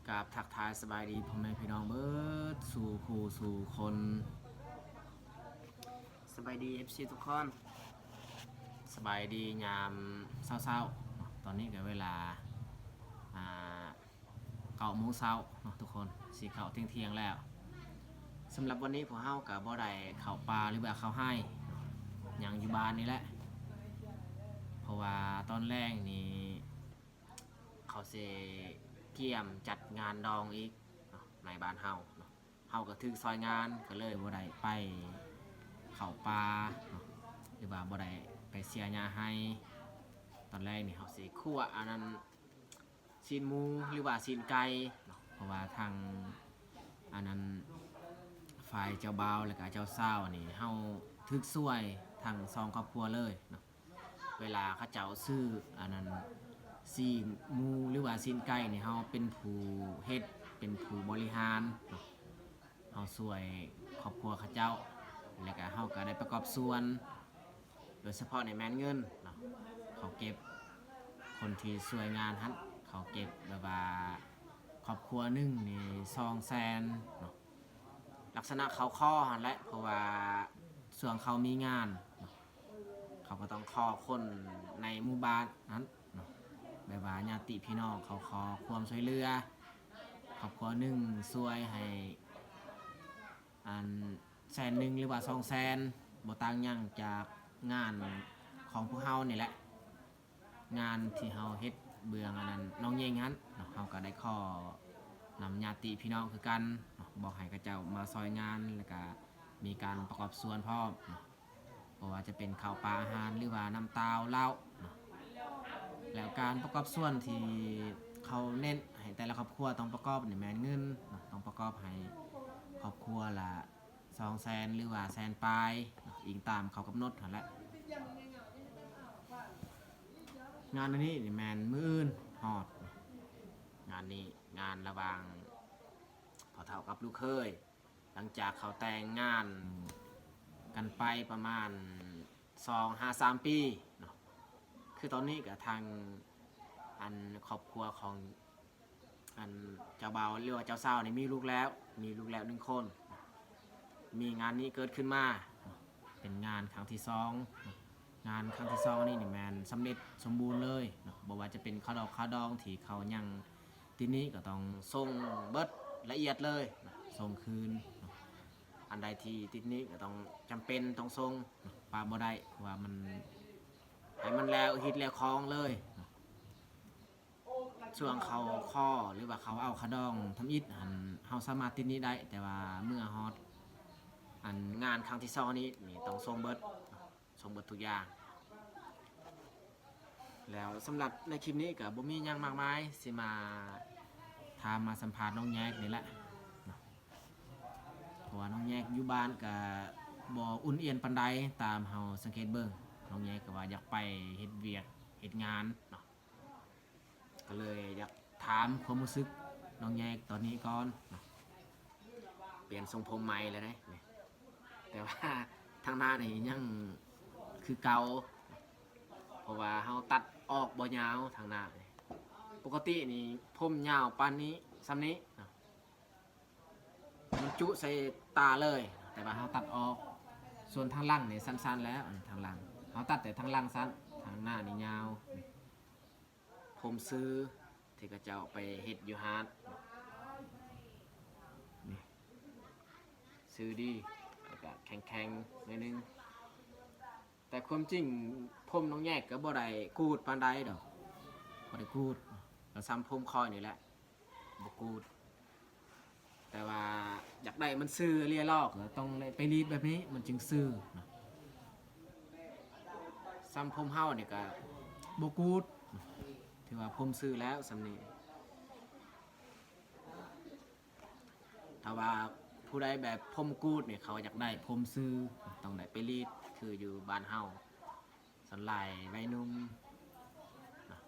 ກາບທັກທາຍສະບາຍດີພໍ່ແມ່ພີ່ນ້ອງເບິດສູ່ຄູ່ສູ່ຄົນ. ສະບາຍດີ ເອັຟຊີ ທຸກຄົນ, ສະບາຍດີຍາມເຊົ້າໆເນາະ. ຕອນນີ້ກໍເວລາ ອ່າ ເກົ້າໂມງເຊົ້າເນາະທຸກຄົນ, ຊິເຂົ້າທ່ຽງໆແລ້ວ. ສຳລັບວັນນີ້ພວກເຮົາກໍບໍ່ໄດ້ເຂົ້າປ່າ ຫຼືວ່າເຂົ້າໄຮ່, ຍັງຢູ່ບ້ານນີ້ແຫຼະ, ເພາະວ່າຕອນແລງນີ້ ເຂົາຊິກຽມຈັດງານດອງອີກເນາະ ໃນບ້ານເຮົາເນາະ. ເຮົາກໍຖືກຊ່ອຍງານ ກໍເລີຍບໍ່ໄດ້ໄປເຂົ້າປ່າເນາະ ຫຼືວ່າບໍ່ໄດ້ໄປເສຍຫຍ້າໄຮ່. ຕອນແລກນີ້ເຮົາຊິຂົ້ວອັນນັ້ນ ຊີ້ນໝູ ຫຼືວ່າຊີ້ນໄກ່ເນາະ, ເພາະວ່າທາງອັນນັ້ນ ຝ່າຍເຈົ້າບ່າວ ແລ້ວກະເຈົ້າສາວນີ້ ເຮົາຖືກຊ່ວຍທັງສອງຄອບຄົວເລີຍເນາະ. ເວລາເຂົາເຈົ້າຊື້ອັນນັ້ນ ຊີ້ນໝູ ຫຼືວ່າຊີ້ນໄກ່ນີ້ ເຮົາເປັນຜູ້ເຮັດ ເປັນຜູ້ບໍລິຫານເນາະ, ເຮົາຊ່ວຍຄອບຄົວເຂົາເຈົ້າ ແລ້ວກະເຮົາກະໄດ້ປະກອບສ່ວນ ໂດຍສະເພາະນີ້ແມ່ນເງິນເນາະ, ເຂົາເກັບ ຄົນທີ່ຊ່ວຍງານຫັ້ນ ເຂົາເກັບແບບວ່າຄອບຄົວໜຶ່ງນີ້ສອງແສນເນາະ. ລັກສະນະເຂົາຂໍຫັ້ນແຫຼະ ເພາະວ່າຊ່ວງເຂົາມີງານເນາະ ເຂົາກໍຕ້ອງຂໍຄົນໃນໝູ່ບ້ານຫັ້ນເນາະ, ແບບວ່າຍາດຕິພີ່ນ້ອງເຂົາຂໍຄວາມຊ່ວຍເຫຼືອ, ຄອບຄົວໜຶ່ງຊ່ວຍໃຫ້ອັນແສນໜຶ່ງ ຫຼືວ່າສອງແສນ, ບໍ່ຕ່າງຫຍັງຈາກງານຂອງພວກເຮົານີ້ແຫຼະ. ງານທີ່ເຮົາເຮັດເບື້ອງອັນນັ້ນ ນ້ອງເຢງຫັ້ນເນາະ, ເຮົາກໍໄດ້ຂໍນຳຍາດຕິພີ່ນ້ອງຄືກັນເນາະ, ບອກໃຫ້ເຂົາເຈົ້າມາຊ່ອຍງານ ແລ້ວກະມີການປະກອບສ່ວນພ້ອມເນາະ, ບໍ່ວ່າຈະເປັນເຂົ້າປາອາຫານ ຫຼືວ່ານ້ຳຕາວເຫຼົ້າເນາະ. ແລ້ວການປະກອບສ່ວນທີ່ເຂົາເນັ້ນໃຫ້ແຕ່ລະຄອບຄົວຕ້ອງປະກອບນີ້ແມ່ນເງິນເນາະ, ຕ້ອງປະກອບໃຫ້ຄອບຄົວລະ ສອງແສນ ຫຼືວ່າແສນປາຍເນາະ, ອີງຕາມເຂົາກຳນົດຫັ້ນແຫຼະ. ງານອັນນີ້ນີ້ແມ່ນມື້ອື່ນຮອດ, ງານນີ້ງານລະຫວ່າງພໍ່ເຖົ້າກັບລູກເຂີຍ, ຫຼັງຈາກເຂົາແຕ່ງງານກັນໄປປະມານສອງຫາສາມປີເນາະ, ຄືຕອນນີ້ກະທາງອັນຄອບຄົວຂອງ ອັນເຈົ້າບ່າວ ຫຼືວ່າເຈົ້າສາວນີ້ມີລູກແລ້ວ, ມີລູກແລ້ວໜຶ່ງຄົນ, ມີງານນີ້ເກີດຂຶ້ນມາເນາະ, ເປັນງານຄັ້ງທີສອງເນາະ. ງານຄັ້ງທີສອງນີ້ນີ້ແມ່ນສຳເລັດສົມບູນເລີຍເນາະ, ບໍ່ວ່າຈະເປັນຄາວດອກຄາວດອງທີ່ເຂົາຍັງຕິດໜີ້ ກໍຕ້ອງສົ່ງເບິດລະອຽດເລີຍເນາະ, ສົ່ງຄືນເນາະ. ອັນໃດທີ່ຕິດໜີ້ກໍຕ້ອງ ຈຳເປັນຕ້ອງສົ່ງເນາະ, ປະບໍ່ໄດ້ ເພາະວ່າມັນ ໃຫ້ມັນແລ້ວຮີດແລ້ວຄອງເລີຍເນາະ. ຊ່ວງເຂົາຂໍ ຫຼືວ່າເຂົາເອົາຄາວດອງທຳອິດຫັ້ນ ເຮົາສາມາດຕິດໜີ້ໄດ້, ແຕ່ວ່າເມື່ອຮອດອັນງານຄັ້ງທີສອງນີ້ ນີ້ຕ້ອງສົ່ງເບິດ, ສົ່ງເບິດທຸກຢ່າງ. ແລ້ວສຳລັບໃນຄລິບນີ້ກໍບໍ່ມີຫຍັງມາກມາຍ, ຊິມາຖາມມາສຳພາດນ້ອງແຍກນີ້ແຫຼະເນາະ, ເພາະວ່ານ້ອງແຍກຢູ່ບ້ານກໍບໍ່ອຸ່ນອຽນປານໃດ, ຕາມເຮົາສັງເກດເບິ່ງ ນ້ອງແຍກກໍວ່າຢາກໄປເຮັດວຽກເຮັດງານເນາະ. ກໍເລີຍຢາກຖາມຄວາມຮູ້ສຶກນ້ອງແຍກຕອນນີ້ກ່ອນເນາະ. ປ່ຽນຊົງຜົມໃໝ່ແລ້ວເດ້ ແຕ່ວ່າທາງໜ້ານີ້ຍັງຄືເກົ່າ, ເພາະວ່າເຮົາຕັດອອກບໍ່ຍາວທາງໜ້ານີ້. ປົກກະຕິນີ້ຜົມຍາວປານນີ້ ສ່ຳນີ້ເນາະ, ມັນຈຸໃສ່ຕາເລີຍ, ແຕ່ວ່າເຮົາຕັດອອກ. ສ່ວນທາງຫຼັງນີ້ສັ້ນໆແລ້ວ, ທາງຫຼັງ ເຮົາຕັດແຕ່ທາງຫຼັງສັ້ນ, ທາງໜ້ານີ້ຍາວ. ຜົມຊື່ທີ່ເຂົາເຈົ້າໄປເຮັດຢູ່ຮ້ານນີ້ ຊື່ດີ ແລ້ວກະແຂງໆໜ້ອຍໜຶ່ງ. ແຕ່ຄວາມຈິງຜົມນ້ອງແຍກກໍບໍ່ໄດ້ກູດປານໃດດອກ, ບໍ່ໄດ້ກູດ, ກໍສ່ຳຜົມຂ້ອຍນີ້ແຫຼະ ບໍ່ກູດ. ແຕ່ວ່າຢາກໄດ້ມັນຊື່ເລຍລອກ ກໍຕ້ອງໄດ້ໄປລີດແບບນີ້ ມັນຈຶ່ງຊື່ເນາະ. ສ່ຳຜົມເຮົານີ້ກໍບໍ່ກູດ, ຖືວ່າຜົມຊື່ແລ້ວສ່ຳນີ້. ຖ້າວ່າຜູ້ໃດແບບຜົມກູດນີ້ ເຂົາຢາກໄດ້ຜົມຊື່ ຕ້ອງໄດ້ໄປລີດ ຄືຢູ່ບ້ານເຮົາ ສ່ວນຫຼາຍໄວໜຸ່ມເນາະ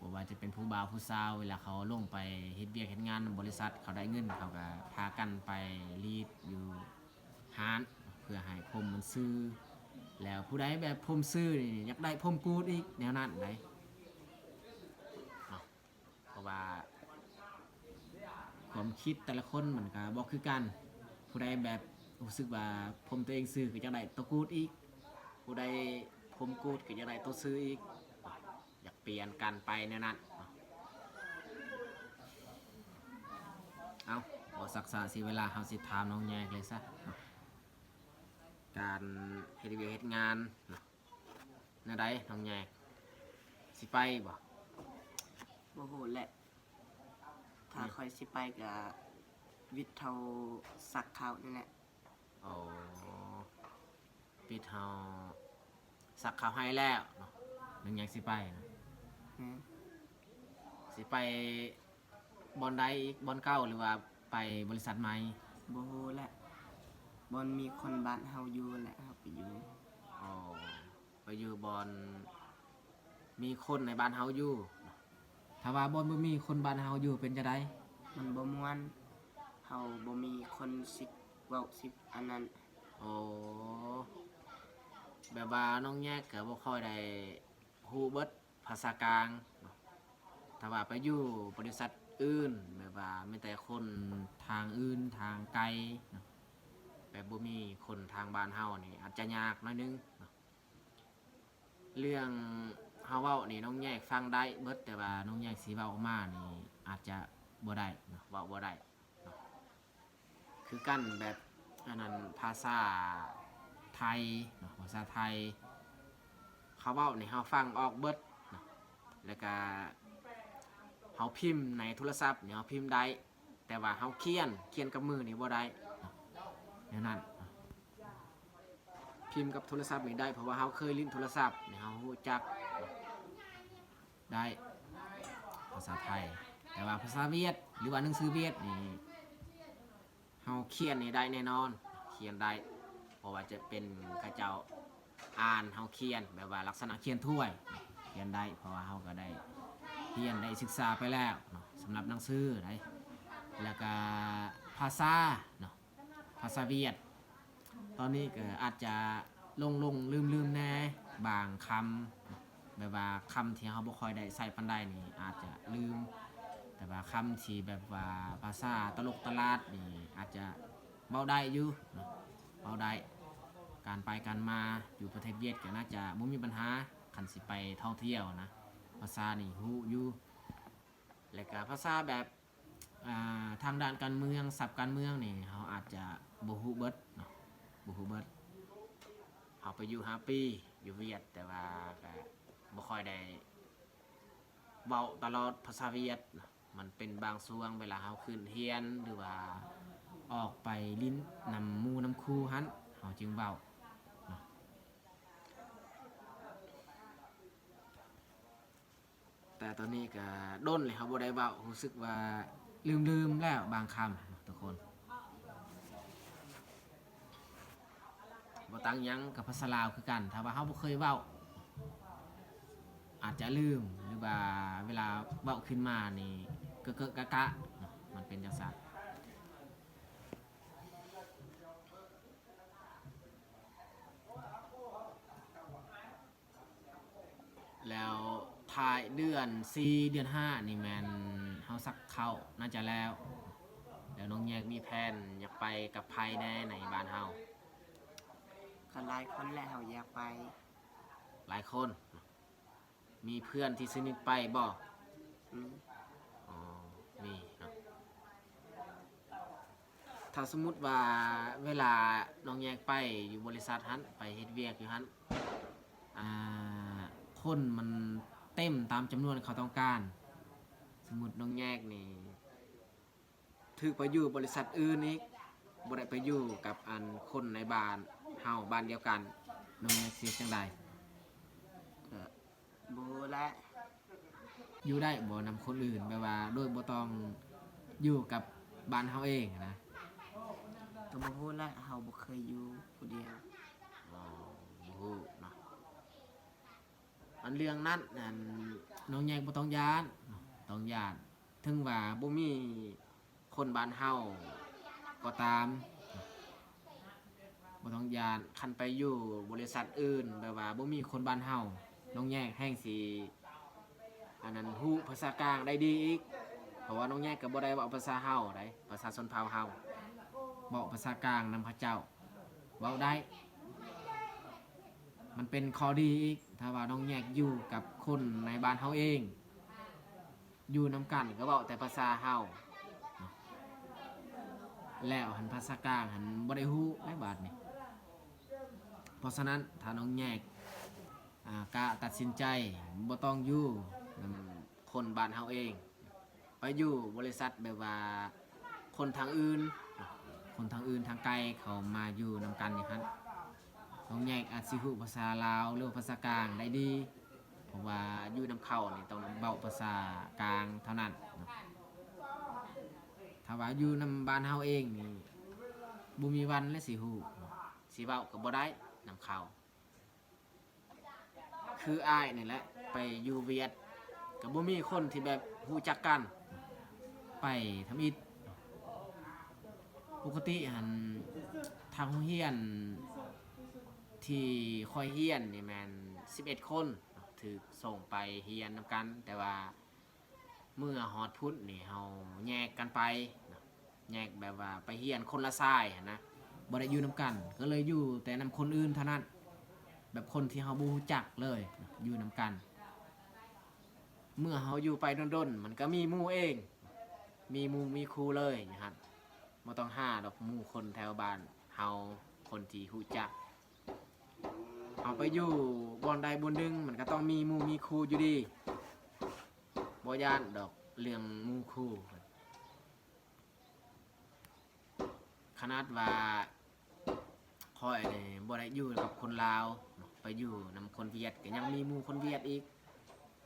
ບໍ່ວ່າຈະເປັນຜູ້ບ່າວຜູ້ສາວ ເວລາເຂົາລົງໄປເຮັດວຽກເຮັດງານນຳບໍລິສັດ ເຂົາໄດ້ເງິນ ເຂົາກໍພາກັນໄປລີດຢູ່ຮ້ານ ເພື່ອໃຫ້ຜົມມັນຊື່. ແລ້ວຜູ້ໃດແບບຜົມຊື່ນີ້ ຢາກໄດ້ຜົມກູດອີກ ແນວນັ້ນໃດເນາະ. ເພາະວ່າ ຄິດແຕ່ລະຄົນມັນກະບໍ່ຄືກັນ. ຜູ້ໃດແບບຮູ້ສຶກວ່າຜົມຕົວເອງຊື່ ກໍຢາກໄດ້ຕົວກູດອີກ, ຜູ້ໃດຜົມກູດກໍຢາກໄດ້ຕົວຊື່ອີກ, ຢາກປ່ຽນກັນໄປແນວນັ້ນເນາະ. ເອົ້າ ບໍ່ຊັກຊ້າເສຍເວລາ, ເຮົາຊິຖາມນ້ອງແຍກເລີຍຊະເນາະ. ການເຮັດວຽກເຮັດງານເນາະ ແນວໃດນ້ອງແຍກ ຊິໄປບໍ່? ບໍ່ຮູ້ແຫຼະ. ຖ້າ ອືມ ຂ້ອຍຊິໄປກະວິດເທົ່າຊັກເຂົ້ານີ້ແຫຼະ. ອໍ ວິດເທົ່າຊັກເຂົ້າໃຫ້ແລ້ວເນາະ ຍັງ ຍັງຊິໄປນະ? ແມ່ນ. ຊິໄປບ່ອນໃດອີກ? ບ່ອນເກົ່າ ຫຼືວ່າໄປບໍລິສັດໃໝ່? ບໍ່ຮູ້ແຫຼະ. ບ່ອນມີຄົນບ້ານເຮົາຢູ່ແຫຼະ ເຮົາໄປຢູ່. ອໍ ໄປຢູ່ບ່ອນມີຄົນໃນບ້ານເຮົາຢູ່. ຖ້າວ່າບ່ອນບໍ່ມີຄົນບ້ານເຮົາຢູ່ເປັນຈັ່ງໃດ? ມັນບໍ່ມ່ວນ, ເຮົາບໍ່ມີຄົນຊິເວົ້າຊິອັນນັ້ນ. ໂອ້ ແບບວ່ານ້ອງແຍກກໍບໍ່ຄ່ອຍໄດ້ຮູ້ເບິດພາສາກາງເນາະ. ຖ້າວ່າໄປຢູ່ບໍລິສັດອື່ນ ແບບວ່າມີແຕ່ຄົນທາງອື່ນ ທາງໄກເນາະ, ແບບບໍ່ມີຄົນທາງບ້ານເຮົານີ້ ອາດຈະຍາກໜ້ອຍໜຶ່ງເນາະ. ເລື່ອງເຮົາເວົ້ານີ້ນ້ອງແຍກຟັງໄດ້ເບິດ, ແຕ່ວ່ານ້ອງແຍກຊິເວົ້າອອກມານີ້ອາດຈະບໍ່ໄດ້ເນາະ, ເວົ້າບໍ່ໄດ້ເນາະ. ຄືກັນແບບອັນນັ້ນ ພາສາໄທເນາະ, ພາສາໄທເຂົາເວົ້ານີ້ເຮົາຟັງອອກເບິດເນາະ, ແລ້ວກະເຮົາພິມໃນໂທລະສັບນີ້ເຮົາພິມໄດ້. ແຕ່ວ່າເຮົາຂຽນ ຂຽນກັບມືນີ້ບໍ່ໄດ້ເນາະ ແນວນັ້ນ. ພິມກັບໂທລະສັບນີ້ໄດ້ ເພາະວ່າເຮົາເຄີຍຫຼິ້ນໂທລະສັບນີ້ ເຮົາຮູ້ຈັກໄດ້ພາສາໄທ. ແຕ່ວ່າພາສາຫວຽດ ຫຼືວ່າໜັງສືຫວຽດນີ້ ເຮົາຂຽນນີ້ໄດ້ແນ່ນອນ, ຂຽນໄດ້ ເພາະວ່າຈະເປັນເຂົາເຈົ້າ ອ່ານເຮົາຂຽນ ແບບວ່າລັກສະນະຂຽນຖ້ວຍ ຂຽນໄດ້ ເພາະວ່າເຮົາກໍໄດ້ຮຽນໄດ້ສຶກສາໄປແລ້ວເນາະ ສຳລັບໜັງສືໃດ໋. ແລ້ວກໍພາສາເນາະ ພາສາຫວຽດ ຕອນນີ້ກໍອາດຈະຫຼົງໆລືມໆແດ່ບາງຄຳ ແບບວ່າຄຳທີ່ເຮົາບໍ່ຄ່ອຍໄດ້ໃຊ້ປານໃດນີ້ອາດຈະລືມ, ແຕ່ວ່າຄຳທີ່ແບບວ່າພາສາຕະຫຼົກຕະຫຼາດນີ້ອາດຈະເວົ້າໄດ້ຢູ່ເນາະ ເວົ້າໄດ້. ການໄປການມາຢູ່ປະເທດຫວຽດກໍໜ້າຈະບໍ່ມີບັນຫາ ຄັນຊິໄປທ່ອງທ່ຽວນະ ພາສານີ້ຮູ້ຢູ່. ແລ້ວກະພາສາແບບ ອ່າ ທາງດ້ານການເມືອງ ສັບການເມືອງນີ້ ເຮົາອາດຈະບໍ່ຮູ້ເບິດເນາະ ບໍ່ຮູ້ເບິດ. ເຮົາໄປຢູ່ຫ້າປີຢູ່ຫວຽດ ແຕ່ວ່າກະບໍ່ຄ່ອຍໄດ້ເວົ້າຕະຫຼອດພາສາຫວຽດເນາະ, ມັນເປັນບາງຊ່ວງເວລາເຮົາຂຶ້ນຮຽນ ຫຼືວ່າອອກໄປຫຼິ້ນນຳໝູ່ນຳຄູ່ຫັ້ນ ເຮົາຈຶ່ງເວົ້າເນາະ. ແຕ່ຕອນນີ້ກະດົນແລ້ວເຮົາບໍ່ໄດ້ເວົ້າ ຮູ້ສຶກວ່າລືມໆແລ້ວບາງຄຳເນາະທຸກຄົນ. ບໍ່ຕ່າງຫຍັງກັບພາສາລາວຄືກັນ, ຖ້າວ່າເຮົາບໍ່ເຄີຍເວົ້າ ອາດຈະລືມ ຫຼືວ່າເວລາເວົ້າຂຶ້ນມານີ້ ເກະເກະກະກະເນາະ, ມັນເປັນຈັ່ງຊັ້ນ. ແລ້ວທ້າຍເດືອນສີ່ ເດືອນຫ້ານີ້ແມ່ນເຮົາສັກເຂົ້າໜ້າຈະແລ້ວ. ແລ້ວນ້ອງແຍກມີແຜນຢາກໄປກັບໃຜແດ່ໃນບ້ານເຮົາ? ກໍຫຼາຍຄົນແຫຼະ ເຮົາຢາກໄປ. ຫຼາຍຄົນ? ມີເພື່ອນທີ່ສະໜິດໄປບໍ່? ມີ. ອໍ ມີເນາະ. ຖ້າສົມມຸດວ່າເວລານ້ອງແຍກໄປຢູ່ບໍລິສັດຫັ້ນ ໄປເຮັດວຽກຢູ່ຫັ້ນ ອ່າ ຄົນມັນເຕັມຕາມຈຳນວນເຂົາຕ້ອງການ, ສົມມຸດນ້ອງແຍກນີ້ຖືກໄປຢູ່ບໍລິສັດອື່ນອີກ ບໍ່ໄດ້ໄປຢູ່ກັບອັນຄົນໃນບ້ານເຮົາ ບ້ານດຽວກັນ, ນ້ອງແຍກຊິເຮັດຈັ່ງໃດ? ກໍ ບໍ່ຮູ້ແຫຼະ. ຢູ່ໄດ້ບໍ່ນຳຄົນອື່ນ ແບບວ່າໂດຍບໍ່ຕ້ອງຢູ່ກັບບ້ານເຮົາເອງນະ? ກໍບໍ່ຮູ້ແຫຼະ ເຮົາບໍ່ເຄີຍຢູ່ຜູ້ດຽວ. ອໍ ບໍ່ຮູ້ເນາະ. ອັນເລື່ອງນັ້ນ ອັນ ນ້ອງແຍກບໍ່ຕ້ອງຢ້ານເນາະ, ຕ້ອງຢ້ານ ເຖິງວ່າບໍ່ມີ ຄົນບ້ານເຮົາກໍຕາມ ບໍ່ຕ້ອງຢ້ານ. ຄັນໄປຢູ່ບໍລິສັດອື່ນ ແບບວ່າບໍ່ມີຄົນບ້ານເຮົາ ນ້ອງແຍກແຮ່ງຊິ ອັນນັ້ນ ຮູ້ພາສາກາງໄດ້ດີອີກ. ເພາະວ່ານ້ອງແຍກກໍບໍ່ໄດ້ເວົ້າພາສາເຮົາໃດ໋ ພາສາຊົນເຜົ່າເຮົາ ເວົ້າພາສາກາງນຳເຂົາເຈົ້າ ເວົ້າໄດ້ ມັນເປັນຂໍ້ດີອີກ ຖ້າວ່ານ້ອງແຍກຢູ່ກັບຄົນໃນບ້ານເຮົາເອງ ຢູ່ນຳກັນກໍເວົ້າແຕ່ພາສາເຮົາ ແລ້ວຫັ້ນພາສາກາງຫັ້ນບໍ່ໄດ້ຮູ້ໃດ໋ບາດນີ້. ເພາະສະນັ້ນ ຖ້ານ້ອງແຍກ ອາ ກະຕັດສິນໃຈບໍ່ຕ້ອງຢູ່ນຳຄົນບ້ານເຮົາເອງ ໄປຢູ່ບໍລິສັດແບບວ່າຄົນທາງອື່ນ ຄົນທາງອື່ນທາງໄກເຂົາມາຢູ່ນຳກັນຢູ່ຫັ້ນ ນ້ອງແຍກອາດຊິຮູ້ພາສາລາວ ຫຼືວ່າພາສາກາງໄດ້ດີ ເພາະວ່າຢູ່ນຳເຂົານີ້ຕ້ອງເວົ້າພາສາກາງເທົ່ານັ້ນ. ຖ້າວ່າຢູ່ນຳບ້ານເຮົາເອງນີ້ ບໍ່ມີວັນແລະຊິຮູ້ ຊິເວົ້າກໍບໍ່ໄດ້ນຳເຂົາ. ຄືອ້າຍນີ້ແຫຼະ ໄປຢູ່ຫວຽດ ກໍບໍ່ມີຄົນທີ່ແບບຮູ້ຈັກກັນ ໄປທຳອິດ. ປົກກະຕິຫັ້ນ ທາງໂຮງຮຽນທີ່ຂ້ອຍຮຽນນີ້ແມ່ນສິບເອັດຄົນ ຖືກສົ່ງໄປຮຽນນຳກັນ ແຕ່ວ່າ ເມື່ອຮອດພຸ້ນນີ້ເຮົາແຍກກັນໄປເນາະ ແຍກແບບວ່າໄປຮຽນຄົນລະສາຍຫັ້ນນະ ບໍ່ໄດ້ຢູ່ນຳກັນ ກໍເລີຍຢູ່ແຕ່ນຳຄົນອື່ນເທົ່ານັ້ນ ແບບຄົນທີ່ເຮົາບໍ່ຮູ້ຈັກເລີຍເນາະ ຢູ່ນຳກັນ. ເມື່ອເຮົາຢູ່ໄປດົນໆ ມັນກໍມີໝູ່ເອງ ມີໝູ່ມີຄູ່ເລີຍຢູ່ຫັ້ນ ບໍ່ຕ້ອງຫາດອກໝູ່ຄົນແຖວບ້ານເຮົາ ຄົນທີ່ຮູ້ຈັກ. ເຮົາໄປຢູ່ບ່ອນໃດບ່ອນໜຶ່ງ ມັນກໍຕ້ອງມີໝູ່ມີຄູ່ຢູ່ດີ ບໍ່ຢ້ານດອກເລື່ອງໝູ່ຄູ່. ຂະໜາດວ່າຂ້ອຍນີ້ບໍ່ໄດ້ຢູ່ກັບຄົນລາວເນາະ ໄປຢູ່ນຳຄົນຫວຽດ ກໍຍັງມີໝູ່ຄົນຫວຽດອີກ.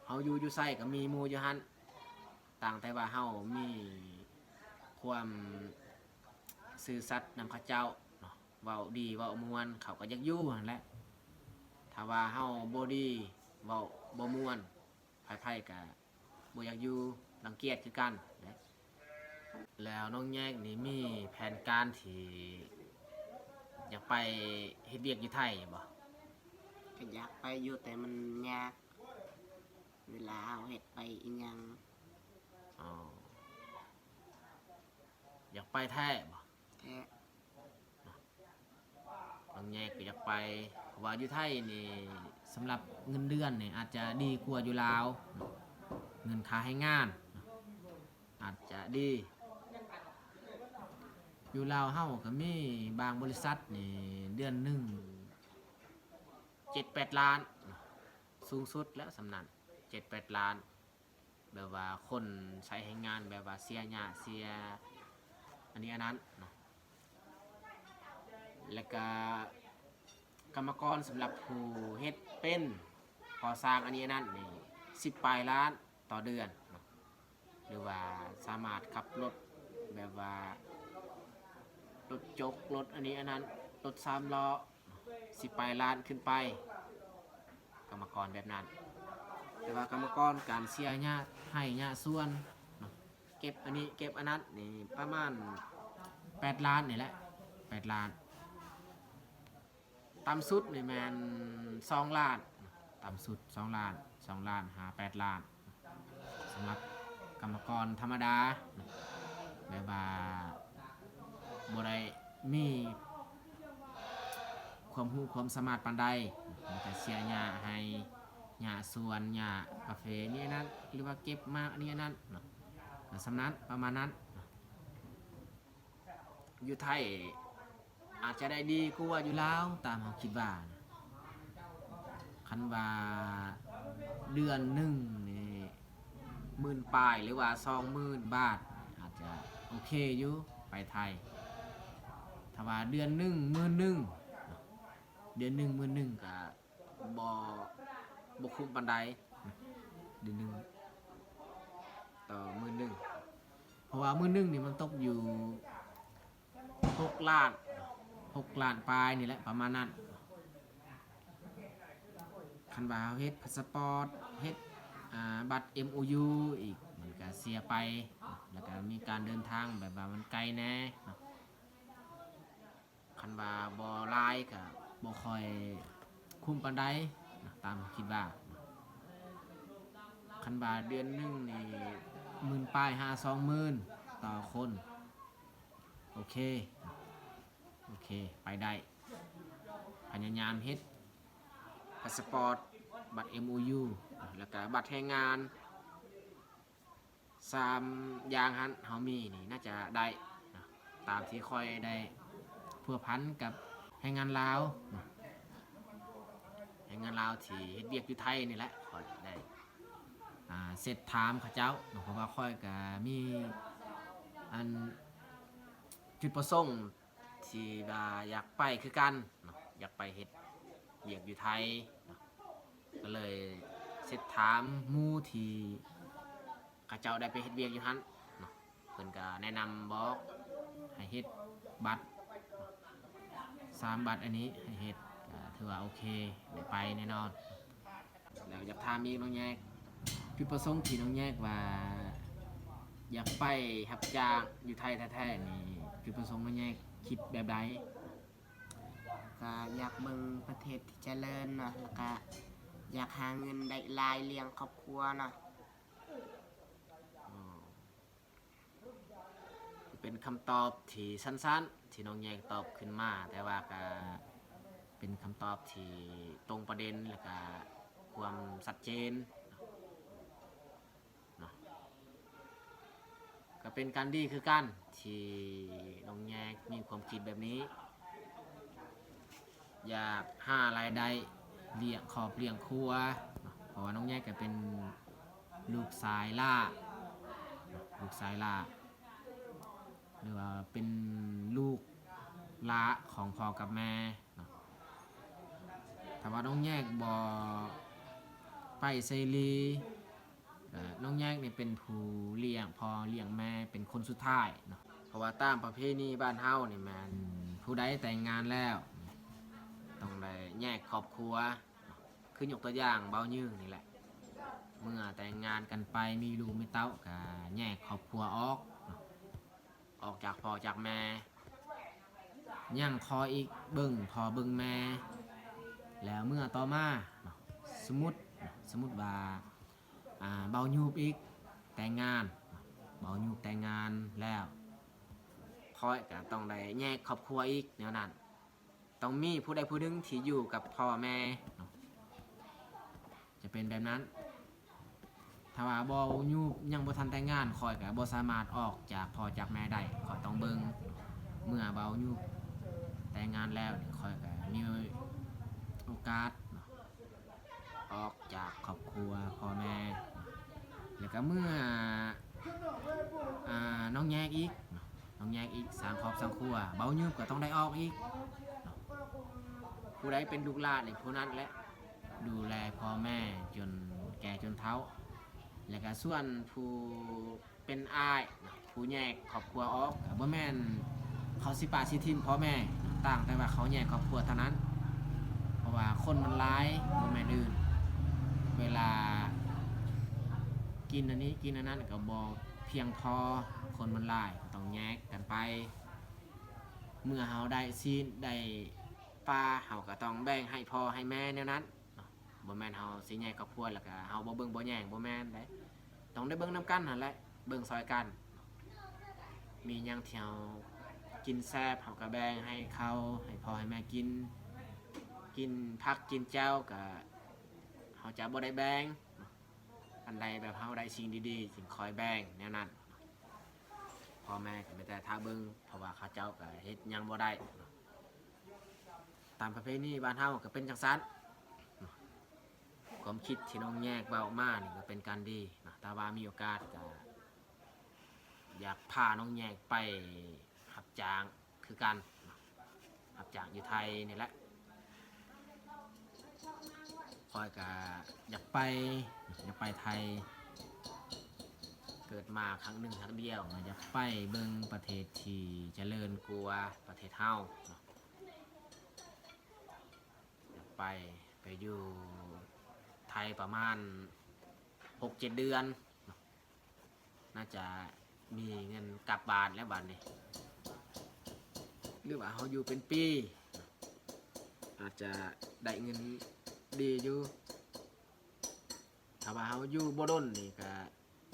ເຮົາຢູ່ຢູ່ໃສກໍມີໝູ່ຢູ່ຫັ້ນ ຕ່າງແຕ່ວ່າເຮົາມີຄວາມຊື່ສັດນຳເຂົາເຈົ້າເນາະ ເວົ້າດີເວົ້າມ່ວນ ເຂົາກໍຢາກຢູ່ຫັ້ນແຫຼະ. ຖ້າວ່າເຮົາບໍ່ດີ ເວົ້າບໍ່ມ່ວນ ໃຜໆກໍບໍ່ຢາກຢູ່ ລັງກຽດຄືກັນເດ້. ແລ້ວນ້ອງແຍກນີ້ມີແຜນການທີ່ຢາກໄປເຮັດວຽກຢູ່ໄທບໍ່? ກໍຢາກໄປຢູ່ ແຕ່ມັນຍາກ ເວລາເຮົາເຮັດໄປອີ່ຫຍັງ. ອໍ ຢາກໄປແທ້ບໍ່? ແທ້. ນ້ອງແຍກກໍຢາກໄປ ເພາະວ່າຢູ່ໄທນີ້ ສຳລັບເງິນເດືອນນີ້ອາດຈະດີກວ່າຢູ່ລາວ ເງິນຄ່າແຮງງານອາດຈະດີ. ຢູ່ລາວເຮົາກໍມີບາງບໍລິສັດນີ້ ເດືອນໜຶ່ງເຈັດແປດລ້ານ ສູງສຸດແລ້ວສ່ຳນັ້ນ ເຈັດແປດລ້ານ. ແບບວ່າຄົນໃຊ້ແຮງງານແບບວ່າເສຍຫຍ້າ ເສຍອັນນີ້ອັນນັ້ນເນາະ ແລ້ວກະກຳມະກອນສຳລັບຜູ້ເຮັດເປັນກໍ່ສ້າງອັນນີ້ອັນນັ້ນນີ້ ສິບປາຍລ້ານຕໍ່ເດືອນເນາະ ຫຼືວ່າສາມາດຂັບລົດແບບວ່າລົດຈົກ ລົດອັນນີ້ອັນນັ້ນ ລົດສາມລໍ້ ສິບປາຍລ້ານຂຶ້ນໄປ ກຳມະກອນແບບນັ້ນ. ແຕ່ວ່າກຳມະກອນການເສຍຫຍ້າໄຮ່ຫຍ້າສວນເນາະ ເກັບອັນນີ້ເກັບອັນນັ້ນນີ້ ປະມານແປດລ້ານນີ້ແຫຼະ ແປດລ້ານ. ຕ່ຳສຸດນີ້ແມ່ນສອງລ້ານ ຕ່ຳສຸດສອງລ້ານ ສອງລ້ານຫາແປດລ້ານ. ສຳລັບກຳມະກອນທຳມະດາ ແບບວ່າບໍ່ໄດ້ມີຄວາມຮູ້ຄວາມສາມາດປານໃດ ມີແຕ່ເສຍຫຍ້າໄຮ່ ຫຍ້າສວນ ຫຍ້າກາເຟນີ້ນັ້ນ ຫຼືວ່າເກັບໝາກນີ້ນັ້ນເນາະ ກໍສ່ຳນັ້ນ ປະມານນັ້ນ. ຢູ່ໄທອາດຈະໄດ້ດີກວ່າຢູ່ລາວ ຕາມເຮົາຄິດວ່ານະ. ຄັນວ່າເດືອນໜຶ່ງນີ້ໝື່ນປາຍ ຫຼືວ່າສອງໝື່ນບາດ ອາດຈະໂອເຄຢູ່ ໄປໄທ. ຖ້າວ່າເດືອນໜຶ່ງໝື່ນໜຶ່ງ ເດືອນໜຶ່ງໝື່ນໜຶ່ງ ກະ ບໍ່ ບໍ່ຄຸ້ມປານໃດ ເດືອນໜຶ່ງຕໍ່ໝື່ນໜຶ່ງ ເພາະວ່າໝື່ນໜຶ່ງນີ້ມັນຕົກຢູ່ຫົກລ້ານ ຫົກລ້ານປາຍນີ້ແຫຼະ ປະມານນັ້ນ. ຄັນວ່າເຮົາເຮັດພາສະປອດ ເຮັດ ອາ ບັດເອັມໂອຢູອີກ ມັນກະເສຍໄປ ແລ້ວກະມີການເດີນທາງແບບວ່າມັນໄກແດ່ເນາະ. ຄັນວ່າບໍ່ຫຼາຍກະບໍ່ຄ່ອຍຄຸ້ມປານໃດນະ ຕາມຄິດວ່າ. ຄັນວ່າເດືອນໜຶ່ງນີ້ ໝື່ນປາຍຫາສອງໝື່ນຕໍ່ຄົນ. ໂອເຄ ໂອເຄ ໄປໄດ້. ພະຍາຍາມເຮັດພາສປອດ, ບັດເອັມໂອຢູ ແລ້ວກະບັດແຮງງານ. ສາມຢ່າງຫັ້ນເຮົາມີນີ້ໜ້າຈະໄດ້ນະ ຕາມທີ່ຂ້ອຍໄດ້ພົວພັນກັບແຮງງານລາວເນາະ, ແຮງງານລາວທີ່ເຮັດວຽກຢູ່ໄທນີ້ແຫຼະ. ຂ້ອຍໄດ້ ອ່າ ເຊັດຖາມເຂົາເຈົ້າເນາະ ເພາະວ່າຂ້ອຍກະມີ ອັນ ຈຸດປະສົງ ທີ່ວ່າຢາກໄປຄືກັນເນາະ, ຢາກໄປເຮັດວຽກຢູ່ໄທເນາະ, ກໍເລີຍເຊັດຖາມໝູ່ທີ່ເຂົາເຈົ້າໄດ້ໄປເຮັດວຽກຢູ່ຫັ້ນເນາະ, ເພິ່ນກໍແນະນຳບອກໃຫ້ເຮັດບັດເນາະ, ສາມບັດອັນນີ້ໃຫ້ເຮັດ ກໍຖືວ່າໂອເຄ ໄດ້ໄປແນ່ນອນ. ແລ້ວຢາກຖາມອີກ ນ້ອງແຍກ ຈຸດປະສົງທີ່ນ້ອງແຍກວ່າຢາກໄປຮັບຈ້າງຢູ່ໄທແທ້ໆນີ້ ຈຸດປະສົງນ້ອງແຍກຄິດແບບໃດ? ກໍຢາກເບິ່ງປະເທດທີ່ຈະເລີນເນາະ ແລ້ວກໍຢາກຫາເງິນໄດ້ຫຼາຍລ້ຽງຄອບຄົວເນາະ. ເປັນຄຳຕອບທີ່ສັ້ນໆ ທີ່ນ້ອງແຍກຕອບຂຶ້ນມາ, ແຕ່ວ່າກະເປັນຄຳຕອບທີ່ຕົງປະເດັນ ແລ້ວກະຄວາມຊັດເຈນເນາະ. ກະເປັນການດີຄືກັນທີ່ນ້ອງແຍກມີຄວາມຄິດແບບນີ້. ຢາກຫາລາຍໄດ້ລ້ຽງຄອບລ້ຽງຄົວເນາະ, ເພາະວ່ານ້ອງແຍກກໍເປັນລູກຊາຍຫຼ້າເນາະ, ລູກຊາຍຫຼ້າ ຫຼືວ່າເປັນລູກຫຼ້າຂອງພໍ່ກັບແມ່ເນາະ. ຖ້າວ່ານ້ອງແຍກບໍ່ໄປໄສລີ ເອີ ນ້ອງແຍກນີ້ເປັນຜູ້ລ້ຽງ ພໍ່ລ້ຽງແມ່ ເປັນຄົນສຸດທ້າຍເນາະ, ເພາະວ່າຕາມປະເພນີບ້ານເຮົານີ້ແມ່ນ ຜູ້ໃດແຕ່ງງານແລ້ວຕ້ອງໄດ້ແຍກຄອບຄົວເນາະ. ຄືຍົກຕົວຢ່າງເບົາຍືງນີ້ແຫຼະ, ເມື່ອແຕ່ງງານກັນໄປມີລູກມີເຕົ້າກໍແຍກຄອບຄົວອອກເນາະ, ອອກຈາກພໍ່ຈາກແມ່, ຍັງຂໍອີກເບິ່ງພໍ່ເບິ່ງແມ່. ແລ້ວເມື່ອຕໍ່ມາເນາະ ສົມມຸດ ສົມມຸດວ່າ ອ່າ ເບົາຍູບອີກແຕ່ງງານ, ເບົາຍູບແຕ່ງງານແລ້ວ ຂ້ອຍກໍຕ້ອງໄດ້ແຍກຄອບຄົວອີກແນວນັ້ນ, ຕ້ອງມີຜູ້ໃດຜູ້ໜຶ່ງທີ່ຢູ່ກັບພໍ່ແມ່ເນາະ, ຈະເປັນແບບນັ້ນ. ຖ້າວ່າເບົາຍູບຍັງບໍ່ທັນແຕ່ງງານ ຂ້ອຍກໍບໍ່ສາມາດອອກຈາກພໍ່ຈາກແມ່ໄດ້, ຂ້ອຍຕ້ອງເບິ່ງ. ເມື່ອເບົາຍູບແຕ່ງງານແລ້ວນີ້ ຂ້ອຍກໍມີໂອກາດເນາະ ອອກຈາກຄອບຄົວພໍ່ແມ່ ແລ້ວກໍເມື່ອ ອ່າ ນ້ອງແຍກອີກເນາະ, ນ້ອງແຍກອີກ ສ້າງຄອບສ້າງຄົວ, ເບົາຍູບກໍຕ້ອງໄດ້ອອກອີກເນາະ. ຜູ້ໃດເປັນລູກຫຼ້ານີ້ ຜູ້ນັ້ນແຫຼະດູແລພໍ່ແມ່ຈົນແກ່ຈົນເຖົ້າ, ແລ້ວກໍສ່ວນຜູ້ ເປັນອ້າຍເນາະ ຜູ້ແຍກຄອບຄົວອອກ ກໍບໍ່ແມ່ນເຂົາຊິປະຊິຖິ້ມພໍ່ແມ່, ຕ່າງແຕ່ວ່າເຂົາແຍກຄອບຄົວເທົ່ານັ້ນ, ເພາະວ່າຄົນມັນຫຼາຍ ບໍ່ແມ່ນອື່ນ. ເວລາກິນອັນນີ້ກິນອັນນັ້ນກໍບໍ່ພຽງພໍ, ຄົນມັນຫຼາຍ ກໍຕ້ອງແຍກກັນໄປ. ເມື່ອເຮົາໄດ້ຊີ້ນໄດ້ປາ ເຮົາກໍຕ້ອງແບ່ງໃຫ້ພໍ່ໃຫ້ແມ່ແນວນັ້ນເນາະ, ບໍ່ແມ່ນເຮົາຊິແຍກຄອບຄົວ ແລ້ວກໍເຮົາບໍ່ເບິ່ງບໍ່ແຍງ, ບໍ່ແມ່ນເດ້. ຕ້ອງໄດ້ເບິ່ງນຳກັນຫັ້ນແຫຼະ, ເບິ່ງຊ່ອຍກັນ. ມີຫຍັງທີ່ເຮົາກິນແຊບ ເຮົາກໍແບ່ງໃຫ້ເຂົາ, ໃຫ້ພໍ່ໃຫ້ແມ່ກິນ. ກິນຜັກກິນແຈ່ວກໍເຮົາຈະບໍ່ໄດ້ແບ່ງ. ອັນໃດແບບເຮົາໄດ້ສິ່ງດີໆ ຈຶ່ງຄ່ອຍແບ່ງແນວນັ້ນ. ພໍ່ແມ່ກໍມີແຕ່ຖ້າເບິ່ງ, ເພາະວ່າເຂົາເຈົ້າກໍເຮັດຫຍັງບໍ່ໄດ້. ຕາມປະເພນີບ້ານເຮົາກໍເປັນຈັ່ງຊັ້ນ. ຄວາມຄິດທີ່ນ້ອງແຍກເວົ້າມານີ້ກໍເປັນການດີເນາະ, ຖ້າວ່າມີໂອກາດກໍຢາກພານ້ອງແຍກໄປຮັບຈ້າງຄືກັນເນາະ, ຮັບຈ້າງຢູ່ໄທນີ້ແຫຼະ. ຂ້ອຍກໍຢາກໄປ ຢາກໄປໄທ, ເກີດມາຄັ້ງໜຶ່ງຄັ້ງດຽວ ຢາກໄປເບິ່ງປະເທດທີ່ຈະເລີນກວ່າປະເທດເຮົາເນາະ. ໄປ ໄປຢູ່ໄທປະມານຫົກເຈັດເດືອນເນາະ, ໜ້າຈະມີເງິນກັບບ້ານແລ້ວບາດນີ້, ຫຼືວ່າເຮົາຢູ່ເປັນປີ ອາດຈະໄດ້ເງິນດີຢູ່. ຖ້າວ່າເຮົາຢູ່ບໍ່ດົນນີ້ກະ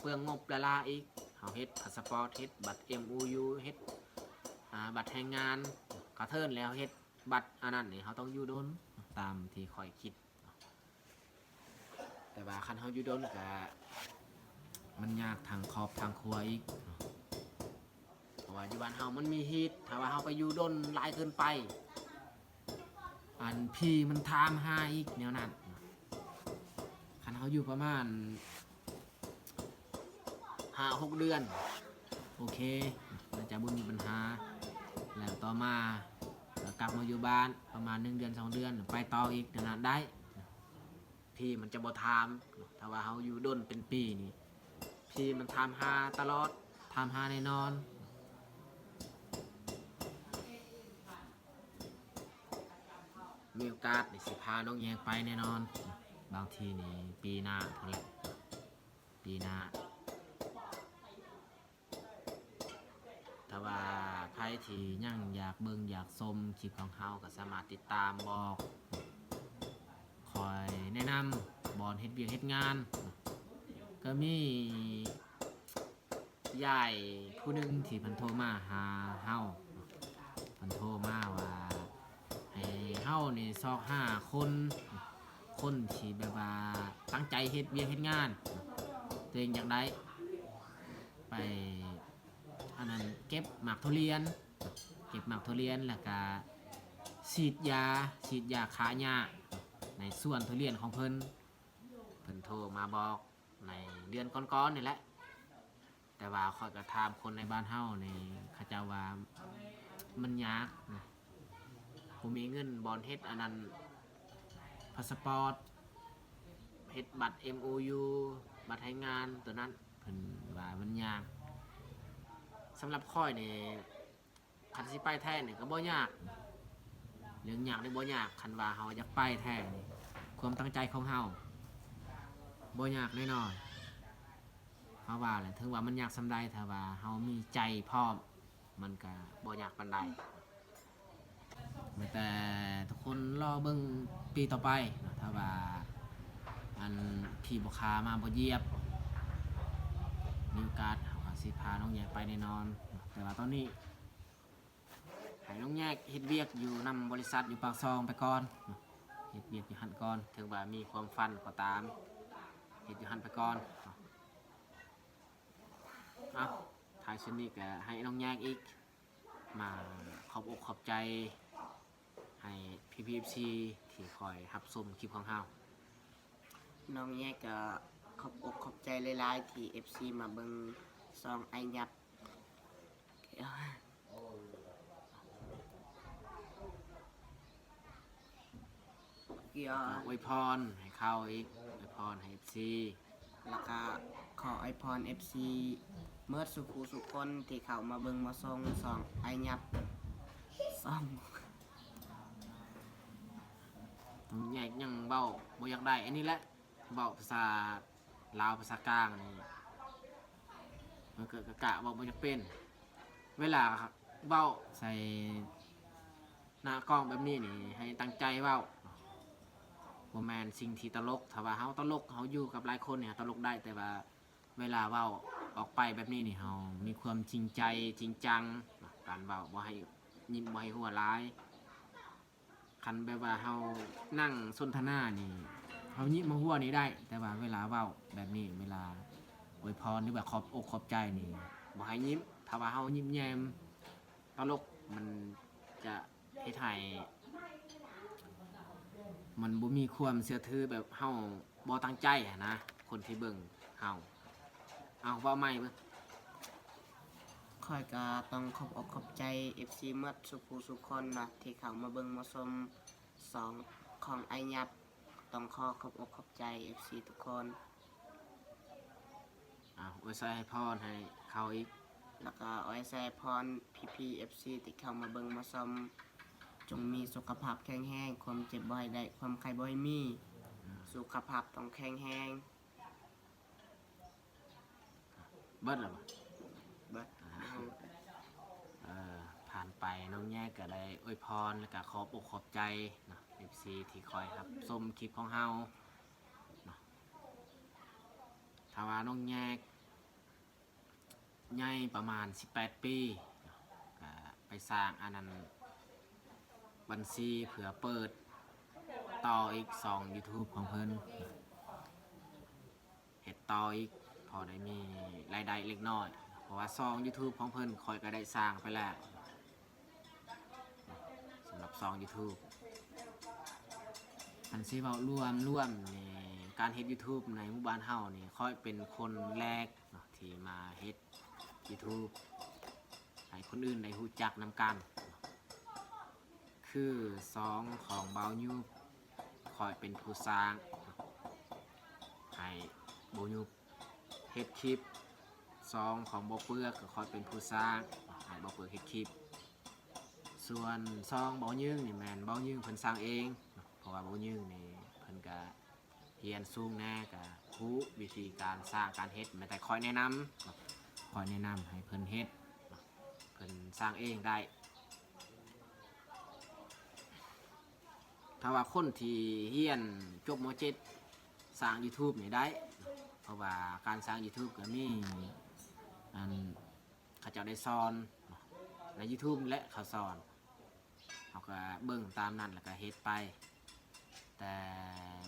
ເປືອງງົບຫຼາຍໆອີກ. ເຮົາເຮັດພາສະປອດ ເຮັດບັດເອັມໂອຢູ ເຮັດ ອ່າ ບັດແຮງງານ ກະເທີນແລ້ວ ເຮັດບັດອັນນັ້ນນີ້ ເຮົາຕ້ອງຢູ່ດົນຕາມທີ່ຂ້ອຍຄິດ. ແຕ່ວ່າຄັນເຮົາຢູ່ດົນກະ ມັນຍາກທາງຄອບທາງຄົວອີກ ເພາະວ່າຢູ່ບ້ານເຮົາມັນມີຮີດ ຖ້າວ່າເຮົາໄປຢູ່ດົນຫຼາຍເກີນໄປ ອັນ ຜີມັນຖາມຫາອີກແນວນັ້ນ. ຄັນເຮົາຢູ່ປະມານ ຫ້າຫົກເດືອນ ໂອເຄ ໜ້າຈະບໍ່ມີບັນຫາ. ແລ້ວຕໍ່ມາກໍກັບມາຢູ່ບ້ານປະມານໜຶ່ງເດືອນສອງເດືອນ ໄປຕໍ່ອີກນັ້ນນະໄດ້. ຜີມັນຈະບໍ່ຖາມ ຖ້າວ່າເຮົາຢູ່ດົນເປັນປີນີ້ ຜີມັນຖາມຫາຕະຫຼອດ ຖາມຫາແນ່ນອນ. ມີໂອກາດນີ້ຊິພານ້ອງແຍກໄປແນ່ນອນ ບາງທີນີ້ປີໜ້າພຸ້ນແຫຼະ ປີໜ້າ. ຖ້າວ່າໃຜທີ່ຍັງຢາກເບິ່ງຢາກຊົມຄລິບຂອງເຮົາ ກໍສາມາດຕິດຕາມບອກ ຂ້ອຍແນະນຳບ່ອນເຮັດວຽກເຮັດງານ ກໍມີ ຍາຍຜູ້ໜຶ່ງທີ່ເພິ່ນໂທມາຫາເຮົາ ເພິ່ນໂທມາວ່າໃຫ້ເຮົານີ້ຊອກຫາຄົນ ຄົນທີ່ແບບວ່າຕັ້ງໃຈເຮັດວຽກເຮັດງານ ຕົວເອງຢາກໄດ້ໄປ ອັນນັ້ນ ເກັບໝາກທຸລຽນ ເກັບໝາກທຸລຽນ ແລ້ວກະສີດຢາ ສີດຢາຂ້າຫຍ້າໃນສວນທຸລຽນຂອງເພິ່ນ. ເພິ່ນໂທມາບອກ ໃນເດືອນກ່ອນໆນີ້ແຫຼະ ແຕ່ວ່າຂ້ອຍກໍຖາມຄົນໃນບ້ານເຮົານີ້ ເຂົາເຈົ້າວ່າມັນຍາກນະ ບໍ່ມີເງິນບ່ອນເຮັດອັນນັ້ນ ພາສະປອດ ເຮັດບັດເອັມໂອຢູ ບັດແຮງງານໂຕນັ້ນ ເພິ່ນວ່າມັນຍາກ. ສຳລັບຂ້ອຍນີ້ ຄັນຊິໄປແທ້ນີ້ກໍບໍ່ຍາກ ເລື່ອງຍາກນີ້ບໍ່ຍາກ ຄັນວ່າເຮົາຢາກໄປແທ້ນີ້ ຄວາມຕັ້ງໃຈຂອງເຮົາບໍ່ຍາກແນ່ນອນ. ເຮົາວ່າແຫຼະ ເຖິງວ່າມັນຍາກສ່ຳໃດ ຖ້າວ່າເຮົາມີໃຈພ້ອມ ມັນກໍບໍ່ຍາກປານໃດ. ມີແຕ່ທຸກຄົນລໍເບິ່ງປີຕໍ່ໄປເນາະ ຖ້າວ່າອັນ ຜີບໍ່ຂ້າມາບໍ່ຢຽບ ມີໂອກາດເຮົາກໍຊິພານ້ອງແຍກໄປແນ່ນອນເນາະ. ແຕ່ວ່າຕອນນີ້ ໃຫ້ນ້ອງແຍກເຮັດວຽກຢູ່ນຳບໍລິສັດຢູ່ປາກຊ່ອງໄປກ່ອນເນາະ ເຮັດວຽກຢູ່ຫັ້ນກ່ອນ ເຖິງວ່າມີຄວາມຝັນກໍຕາມ ເຮັດຢູ່ຫັ້ນໄປກ່ອນເນາະ. ເອົາ ທ້າຍສຸດນີ້ກໍໃຫ້ນ້ອງແຍກອີກ ມາຂອບອົກຂອບໃຈໃຫ້ພີ່ໆ ເອັຟຊີ ທີ່ຄອຍຮັບຊົມຄລິບຂອງເຮົາ. ນ້ອງແຍກກໍຂອບອົກຂອບໃຈຫຼາຍໆ ທີ່ເອັຟຊີມາເບິ່ງຊ່ອງອ້າຍຫຍັບ. ກໍອວຍພອນໃຫ້ເຂົາອີກ ອວຍພອນໃຫ້ເອັຟຊີ ແລ້ວກໍຂໍອວຍພອນເອັຟຊີໝົດສູ່ຜູ້ສູ່ຄົນທີ່ເຂົ້າມາເບິ່ງມາຊົມຊ່ອງອ້າຍຫຍັບ ຊ່ອງ ແຍກຍັງເວົ້າບໍ່ຢາກໄດ້ ອັນນີ້ແຫຼະ ເວົ້າພາສາລາວພາສາກາງນີ້ ມັນກໍກະເວົ້າບໍ່ຢາກເປັນ. ເວລາເວົ້າໃສ່ໜ້າກ້ອງແບບນີ້ນີ້ ໃຫ້ຕັ້ງໃຈເວົ້າ ບໍ່ແມ່ນສິ່ງທີ່ຕະຫຼົກ. ຖ້າວ່າເຮົາຕະຫຼົກ ເຮົາຢູ່ກັບຫຼາຍຄົນນີ້ ເຮົາຕະຫຼົກໄດ້ ແຕ່ວ່າເວລາເວົ້າອອກໄປແບບນີ້ນີ້ ເຮົາມີຄວາມຈິງໃຈຈິງຈັງ ການເວົ້າບໍ່ໃຫ້ຍິ້ມ ບໍ່ໃຫ້ຫົວຫຼາຍ. ຄັນແບບວ່າເຮົານັ່ງສົນທະນານີ້ ເຮົາຍິ້ມເຮົາຫົວນີ້ໄດ້ ແຕ່ວ່າເວລາເວົ້າແບບນີ້ ເວລາອວຍພອນ ຫຼືວ່າຂອບອົກຂອບໃຈນີ້ ບໍ່ໃຫ້ຍິ້ມ. ຖ້າວ່າເຮົາຍິ້ມແຍ້ມຕະຫຼົກ ມັນຈະເຮັດໃຫ້ມັນບໍ່ມີຄວາມເຊື່ອຖື ແບບເຮົາບໍ່ຕັ້ງໃຈຫັ້ນນະ ຄົນທີ່ເບິ່ງເຮົາ. ເອົາ ເວົ້າໃໝ່ເບິ່ງ. ຂ້ອຍກໍຕ້ອງຂອບອົກຂອບໃຈເອັຟຊີໝົດສູ່ຜູ້ສູ່ຄົນເນາະ ທີ່ເຂົ້າມາເບິ່ງມາຊົມຊ່ອງຂອງອ້າຍຫຍັບ. ຕ້ອງຂໍຂອບອົກຂອບໃຈເອັຟຊີທຸກຄົນ. ອາ ອວຍໄຊໃຫ້ພອນໃຫ້ເຂົາອີກ ແລ້ວກໍອວຍໄຊໃຫ້ພອນພີ່ໆ ເອັຟຊີ ທີ່ເຂົ້າມາເບິ່ງມາຊົມ ຈົ່ງມີສຸຂະພາບແຂງແຮງ ຄວາມເຈັບບໍ່ໃຫ້ໄດ້ ຄວາມໄຂ້ບໍ່ໃຫ້ມີ ອາ ສຸຂະພາບຕ້ອງແຂງແຮງ. ເບິດແລ້ວບໍ່? ເບິດ. ເອີ ຜ່ານໄປ ນ້ອງແຍກກໍໄດ້ອວຍພອນ ແລ້ວກໍຂອບອົກຂອບໃຈເນາະ ເອັຟຊີ ທີ່ຄອຍຮັບຊົມຄລິບຂອງເຮົາເນາະ. ຖ້າວ່ານ້ອງແຍກ ໃຫຍ່ປະມານສິບແປດປີເນາະ ກະໄປສ້າງອັນນັ້ນ ບັນຊີເພື່ອເປີດຕໍ່ອີກຊ່ອງ YouTube ຂອງເພິ່ນ ເຮັດຕໍ່ອີກ ພໍໄດ້ມີລາຍໄດ້ເລັກນ້ອຍ ເພາະວ່າຊ່ອງ YouTube ຂອງເພິ່ນຂ້ອຍກະໄດ້ສ້າງໄປແລ້ວ ສຳລັບຊ່ອງ YouTube. ຄັນຊິເວົ້າລວມໆນີ້ ການເຮັດ YouTube ໃນໝູ່ບ້ານເຮົານີ້ ຂ້ອຍເປັນຄົນແລກເນາະ ທີ່ມາເຮັດ YouTube ໃຫ້ຄົນອື່ນໄດ້ຮູ້ຈັກນຳກັນ ຄືຊ່ອງຂອງບ່າວຍຸບ ຂ້ອຍເປັນຜູ້ສ້າງໃຫ້ບ່າວຍຸບເຮັດຄລິບ, ຊ່ອງຂອງບ່າວເປືອກ ກໍຂ້ອຍເປັນຜູ້ສ້າງໃຫ້ບ່າວເປືອກເຮັດຄລິບ, ສ່ວນຊ່ອງບ່າວຍຶງນີ້ແມ່ນບ່າວຍຶງເພິ່ນສ້າງເອງ ເພາະວ່າບ່າວຍຶງນີ້ເພິ່ນກະ ຮຽນສູງແດ່ ກະຮູ້ວິທີການສ້າງການເຮັດ ແມ່ນແຕ່ຂ້ອຍແນະນຳ ຂ້ອຍແນະນຳໃຫ້ເພິ່ນເຮັດ ເພິ່ນສ້າງເອງໄດ້. ຖ້າວ່າຄົນທີ່ຮຽນຈົບ ມ.ເຈັດ ສ້າງ YouTube ນີ້ໄດ້ ເພາະວ່າການສ້າງ YouTube ກໍມີ ອັນ ເຂົາເຈົ້າໄດ້ສອນໃນ YouTube ແຫຼະ ເຂົາສອນ ເຮົາກໍເບິ່ງຕາມນັ້ນ ແລ້ວກໍເຮັດໄປ. ແຕ່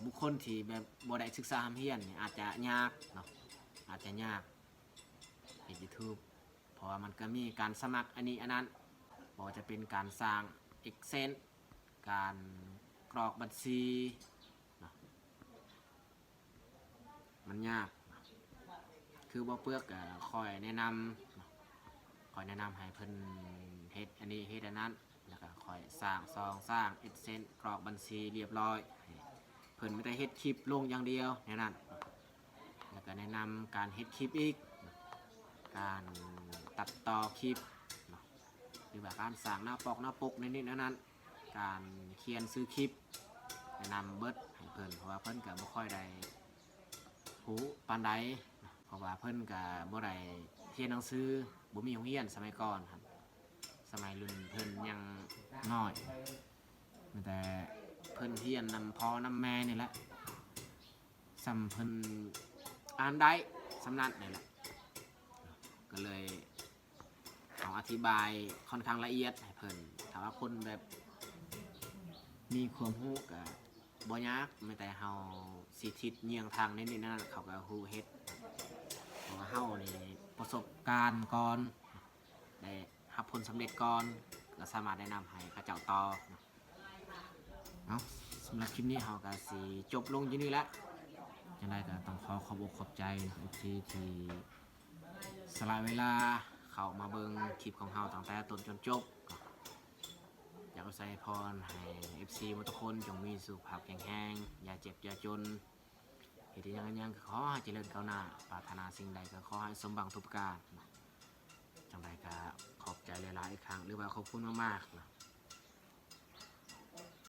ບຸກຄົນທີ່ແບບບໍ່ໄດ້ສຶກສາຮ່ຳຮຽນນີ້ ອາດຈະຍາກເນາະ ອາດຈະຍາກເຮັດ YouTube ເພາະວ່າມັນກໍມີການສະໝັກອັນນີ້ອັນນັ້ນ ບໍ່ວ່າຈະເປັນການສ້າງ AdSense ການກຣອກບັນຊີເນາະ ມັນຍາກ ຄືບ່າວເປືອກກໍຂ້ອຍແນະນຳ ຂ້ອຍແນະນຳໃຫ້ເພິ່ນເຮັດອັນນີ້ເຮັດອັນນັ້ນ ແລ້ວກໍຂ້ອຍສ້າງຊ່ອງ ສ້າງ AdSense ກຣອກບັນຊີລຽບຮ້ອຍ ໃຫ້ເພິ່ນມີແຕ່ເຮັດຄລິບລົງຢ່າງດຽວແນວນັ້ນ ແລ້ວກໍແນະນຳການເຮັດຄລິບອີກ ການຕັດຕໍ່ຄລິບເນາະ ຫຼືວ່າການສ້າງໜ້າປອກໜ້າປົກໃນນີ້ໃນນັ້ນ ການຂຽນຊື່ຄລິບ ແນະນຳເບິດໃຫ້ເພິ່ນ ເພາະວ່າເພິ່ນກໍບໍ່ຄ່ອຍໄດ້ຮູ້ປານໃດ ເພາະວ່າເພິ່ນກໍບໍ່ໄດ້ຮຽນໜັງສື ບໍ່ມີໂຮງຮຽນສະໄໝກ່ອນຫັ້ນ ສະໄໝລຸ້ນເພິ່ນຍັງນ້ອຍ ມີແຕ່ເພິ່ນຮຽນນຳພໍ່ນຳແມ່ນີ້ແຫຼະ ສ່ຳເພິ່ນອ່ານໄດ້ສ່ຳນັ້ນນີ້ແຫຼະ ກໍເລີຍ ເຮົາອະທິບາຍຂ້ອນຂ້າງລະອຽດໃຫ້ເພິ່ນ ຖ້າວ່າຄົນແບບມີຄວາມຮູ້ກໍບໍ່ຍາກ ມີແຕ່ເຮົາຊິທິດເຍືອງທາງໃນນີ້ນັ້ນ ເຂົາກໍຮູ້ເຮັດ ເພາະວ່າເຮົານີ້ປະສົບການກ່ອນ ໄດ້ຮັບຜົນສຳເລັດກ່ອນ ກໍສາມາດແນະນຳໃຫ້ເຂົາເຈົ້າຕໍ່. ເອົາ ສຳລັບຄລິບນີ້ເຮົາກໍຊິຈົບລົງຢູ່ນີ້ແຫຼະ ຈັ່ງໃດກໍຕ້ອງຂໍຂອບອົກຂອບໃຈເອັຟຊີທີ່ສະຫຼະເວລາເຂົ້າມາເບິ່ງຄລິບຂອງເຮົາຕັ້ງແຕ່ຕົ້ນຈົນຈົບ ຢາກອວຍໄຊພອນໃຫ້ເອັຟຊີໝົດທຸກຄົນຈົ່ງມີສຸຂະພາບແຂງແຮງ ຢ່າເຈັບຢ່າຈົນ ເຮັດຫຍັງຫຍັງກໍຂໍໃຫ້ຈະເລີນກ້າວໜ້າ ປາດຖະໜາສິ່ງໃດກໍຂໍໃຫ້ສົມຫວັງທຸກປະການ. ຈັ່ງໃດກໍຂອບໃຈຫຼາຍໆອີກຄັ້ງ ຫຼືວ່າຂອບຄຸນມາກໆເນາະ